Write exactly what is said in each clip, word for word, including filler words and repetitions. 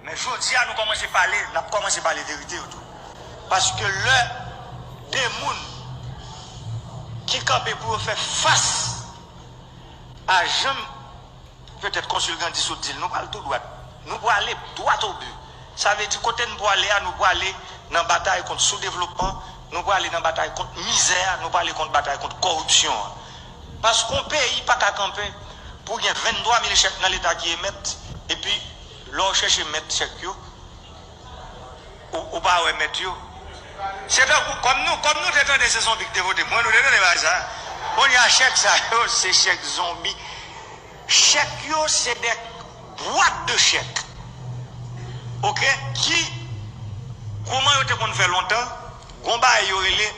Men jodi a nou kòmanse pale, n ap kòmanse pale verite yo tou. Paske lè de moun ki kanpe pou yo fè fas a jan petèt Konsil Gandhi sot di l, nou pral tou dwat. Nou prale dwat o bi. Sa vle di kote n prale a, nou prale nan batay kont soudevlopman, nou prale nan batay kont mizè a, nou prale kont batay kont kòripsyon an. Paske yon peyi pa ka kanpe pou gen venntwa mil chèk nan Leta ki emèt, epi lè w chèche mèt chèk yo, ou, ou pa wè mèt yo. Se tankou, kòm nou, kòm nou te tande se zonbi ki te vote pou mwen, nou te tande bagay sa. Kounye a, chèk sa yo, se chèk zonbi. Chèk yo, se de bwat de chèk. Oke? Ki, kòman yo te konn fè lontan, gon bagay yo rele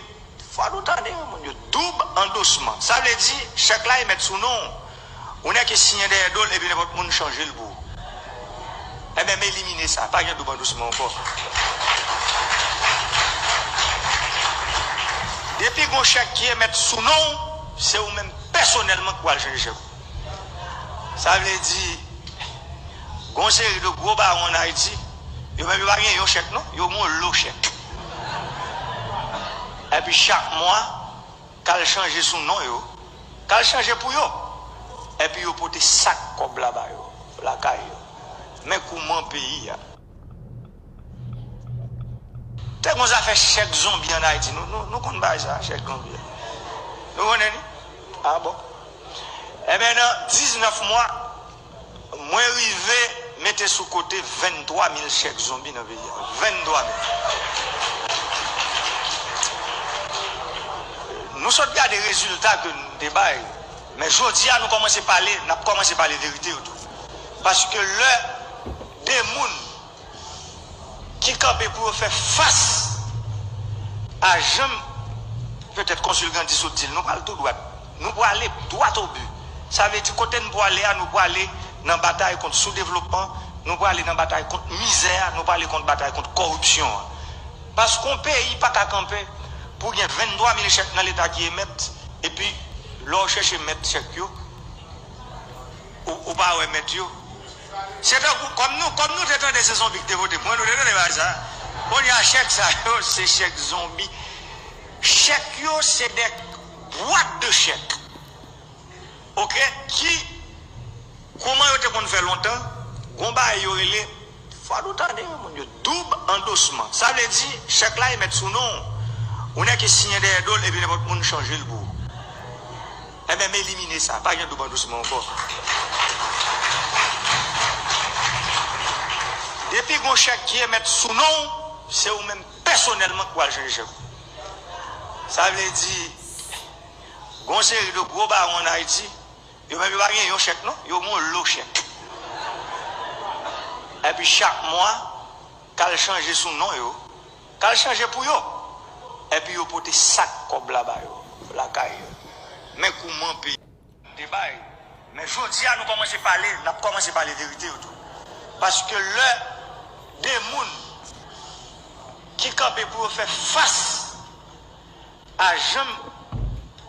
Fò nou tande, moun yo, doub andosman. Sa vle di, chèk la emèt sou non w. Ou nèke siyen dèyè do l, epi nenpòt moun chanje l pou ou. Ebyen, m elimine sa. Pa gen doub andosman ankò. Depi gon chèk ki emèt sou non w, se ou menm pèsonèlman ki pral chanje chèk ou. Sa vle di, gon seri de gwo bawon ann Ayiti, yo menm yo pa gen yon chèk non, yo gen yon lo chèk. Epi chak mwa, k al chanje sou non yo, k al chanje pou yo. Epi yo pote sak kòb la ba yo, lakay yo. Men kouman peyi a. Te gon zafè chèk zonbi ann Ayiti. Nou, nou, nou konn bagay sa, chèk zonbi a. Nou konnen li? A bon. Ebyen, nan diznèf mwa, mwen rive mete sou kote venntwa mil chèk zonbi nan peyi a. Venntwa mil. Nou sot gade rezilta ke n te bay. Men jodi a, nou kòmanse pale, n ap kòmanse pale verite yo tou. Paske lè de moun ki kanpe pou yo fè fas a jan petèt Konsil Gandhi sot di l, nou pral tou dwat. Nou prale dwat o bi. Sa vle di kote n prale a, nou prale nan batay kont soudevlopman, nou prale nan batay kont mizè a, nou prale kont batay kont kòripsyon an. Paske yon peyi pa ka kanpe pou gen venntwa mil chèk nan Leta ki emèt, epi lè w chèche mèt chèk yo, ou, ou pa wè mèt yo. Se tankou, kòm nou, kòm nou te tande se zonbi ki te vote pou mwen, nou te tande bagay sa. Kounye a, chèk sa yo, se chèk zonbi. Chèk yo, se de bwat de chèk. Oke? Ki, kòman yo te konn fè lontan, gon bagay yo rele, fò nou tande, moun yo, doub andosman. Sa vle di, chèk la emèt sou non w. Ou nèke siyen dèyè do l, epi nenpòt moun chanje l pou ou. Ebyen, m elimine sa. Pa gen doub andosman ankò. Depi gon chèk ki emèt sou non w, se ou menm pèsonèlman ki pral chanje chèk ou. Sa vle di, gon seri de gwo bawon ann Ayiti, yo menm yo pa gen yon chèk non, yo gen yon lo chèk. Epi chak mwa, k al chanje sou non yo, k al chanje pou yo. Epi yo pote sak kòb la ba yo, lakay yo. Men kouman peyi te bay. Men jodi a, nou kòmanse pale, n ap kòmanse pale verite yo tou. Paske lè de moun ki kanpe pou yo fè fas a jan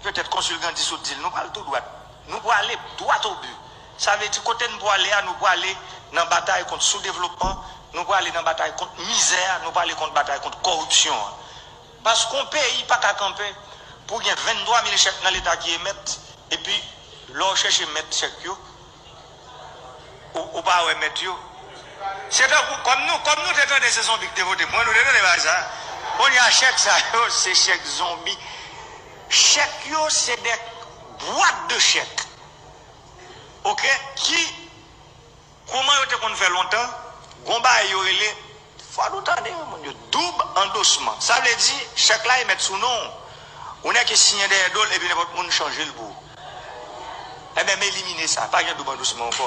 petèt Konsil Gandhi sot di l, nou pral tou dwat. Nou prale dwat o bi. Sa vle di kote n prale a, nou prale nan batay kont soudevlopman, nou prale nan batay kont mizè a, nou prale kont batay kont kòripsyon an. Paske yon peyi pa ka kanpe pou gen venntwa mil chèk nan Leta ki emèt, epi lè w chèche mèt chèk yo, ou, ou pa wè mèt yo. Se tankou, kòm nou, kòm nou te tande se zonbi ki te vote pou mwen, nou te tande bagay sa. Kounye a, chèk sa yo, se chèk zonbi. Chèk yo, se de bwat de chèk. Oke? Ki, kòman yo te konn fè lontan, gon bagay yo rele, fò nou tande, moun yo, doub andosman. Sa vle di, chèk la emèt sou non w. Ou nèke siyen dèyè do l, epi nenpòt moun chanje l pou ou. Ebyen, m elimine sa. Pa gen doub andosman ankò.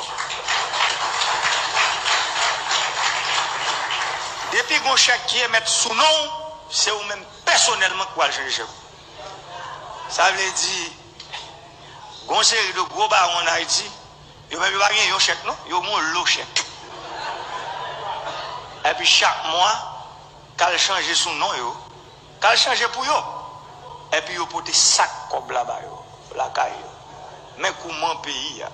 Depi gon chèk ki emèt sou non w, se ou menm pèsonèlman ki pral chanje chèk ou. Sa vle di, gon seri de gwo bawon ann Ayiti, yo menm yo pa gen yon chèk non, yo gen yon lo chèk. Epi chak mwa, k al chanje sou non yo, k al chanje pou yo. Epi yo pote sak kòb la ba yo, lakay yo. Men kouman peyi a.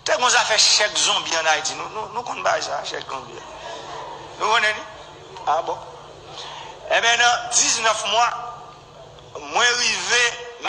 Te Yon zafè chèk zonbi ann Ayiti. Nou, nou, nou konn bagay sa, chèk zonbi a. Nou konnen li? A bon. Enben, nan diznèf mwa, mwen rive